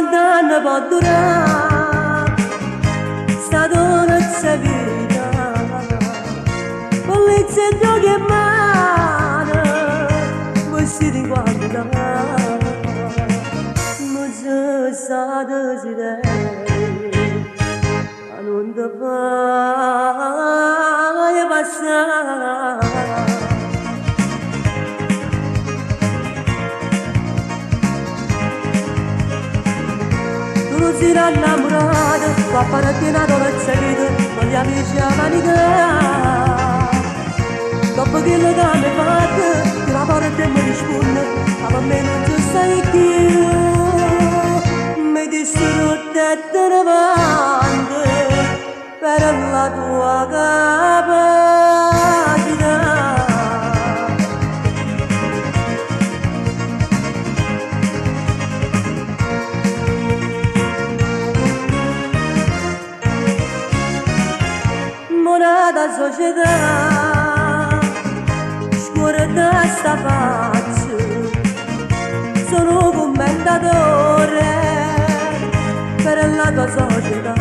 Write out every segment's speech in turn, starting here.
Quant'anni può durare sta dolce vita? Bellezza e droga in mano, vestiti in quantità, non si sa desiderio, ma non ti fai passare. Tu non sei innamorato, qua parte una dolce vita, con gli amici a vanità. Dopo che lo che mi fatto, ti la porta e mi risponde, ma per me non ci sei più. Mi distrutto e te ne vanto per la tua capacità. Monata società, scuorda sta faccia, sono commentatore per la tua società.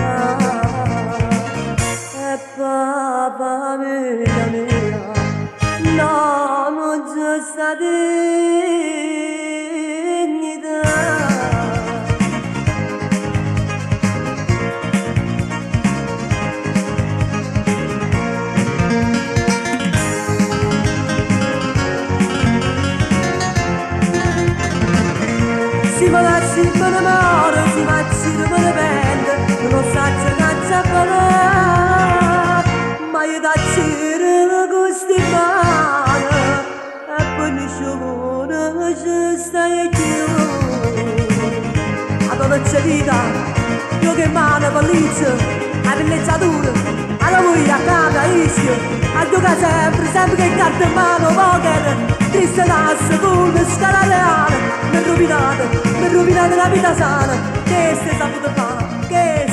E papà mia mia, no, non c'è sta dignità. Si me la si me ne moro, si m'accide me ne pente, non saccio cazzo a fare, ma io t'accide con sti mani, e poi nessuno ci stai più. A dolce vita, io che mano bellezza, a villeggiatura, alla voi a casa, a Ischia, a giocare sempre, sempre che carta in mano, poker, triste tasse, culo, scala reale, mi rovinate, mi rovinate la vita sana, che stai saputo fare, che